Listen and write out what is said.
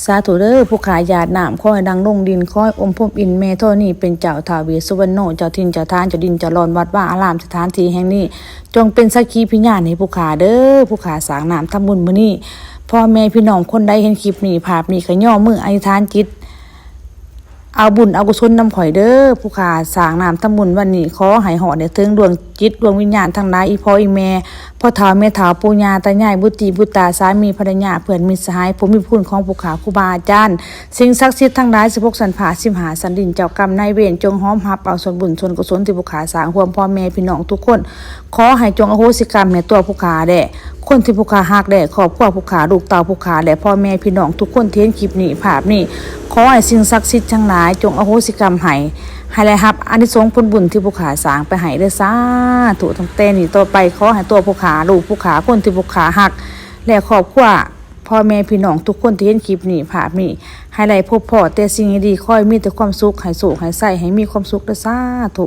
ສາທຸເດີ ຜູ້ຂ້າຢາດນ້ຳ ຂໍໃຫ້ດັງລົງດິນ ຂໍໃຫ້ອົມພົມອິນແມ່ທໍນີເປັນເຈົ້າ ທ້າວເວດສຸວັນໂນ ເຈົ້າຖິ່ນເຈົ້າຖານ ເຈົ້າດິນເຈົ້າດອນ ວັດວາອາລາມ ສະຖານທີ່ແຫ່ງນີ້ ຈົ່ງເປັນສັກຂີພະຍານໃຫ້ຜູ້ຂ້າເດີ. ຜູ້ຂ້າສ້າງນ້ຳທຳບຸນມື້ນີ້ ພໍ່ແມ່ພີ່ນ້ອງຄົນໃດເຫັນຄລິບນີ້ ພາບນີ້ ກໍຍໍມືອະທິຖານຈິດ ເອົາບຸນເອົາກຸສົນນຳຂ້ອຍເດີ. ຜູ້ຂ້າສ້າງນ້ຳທຳບຸນວັນນີ້ ຂໍໃຫ້ຮອດໄດ້ເຖິງດວງຈິດດວງວິນຍານທັງຫຼາຍ ອີ່ພໍ່ອີ່ແມ່ ພໍ່ເຖົ້າແມ່ເຖົ້າ ປູ່ຍ່າຕາຍາຍ ບຸດຕິບຸດຕາ ສາມີພັນລະຍາ ເພື່ອນມິດສະຫາຍ ຜູ້ມີຄຸນຂອງຜູ້ຂ້າ ຄູບາອາຈານ ສິ່ງສັກສິດທັງຫຼາຍ ສິບຫົກຊັ້ນຟ້າ ສິບຫ້າຊັ້ນດິນ ເຈົ້າກຳນາຍເວນ ຈົ່ງຮອມຮັບເອົາສ່ວນບຸນສ່ວນກຸສົນທີ່ຜູ້ຂ້າສ້າງຮ່ວມ ພໍ່ແມ່ພີ່ນ້ອງທຸກຄົນ ຂໍໃຫ້ຈົ່ງອະໂຫສິກຳໃຫ້ຕົວຜູ້ຂ້າແດ່ ຄົນທີ່ຜູ້ຂ້າຮັກແດ່ ຄອບຄົວຜູ້ຂ້າ ລູກເຕົ້າຜູ້ຂ້າ ແລະ ພໍ່ແມ່ພີ່ນ້ອງທຸກຄົນທີ່ເຫັນຄລິບນີ້ ພາບນີ້ ຂໍໃຫ້ສິ່ງສັກສິດທັງຫຼາຍ ຈົ່ງອະໂຫສິກຳໃຫ້ ໃຫ້ໄດ້ຮັບອານິສົງຜົນບຸນທີ່ຜູ້ຂ້າສ້າງໄປໃຫ້ເດີ ສາທຸ. ຕັ້ງແຕ່ນີ້ຕໍ່ໄປ ຂໍໃຫ້ຕົວຜູ້ຂ້າ ລູກຜູ້ຂ້າ ຄົນທີ່ຜູ້ຂ້າຮັກ ແລະ ຄອບຄົວ ພໍ່ແມ່ພີ່ນ້ອງທຸກຄົນທີ່ເຫັນຄລິບນີ້ ພາບນີ້ ໃຫ້ໄດ້ພົບພໍ້ແຕ່ສິ່ງດີໆ ຂໍໃຫ້ມີແຕ່ຄວາມສຸກ ໃຫ້ໂຊກໃຫ້ໄຊ ໃຫ້ມີຄວາມສຸກເດີ ສາທຸ.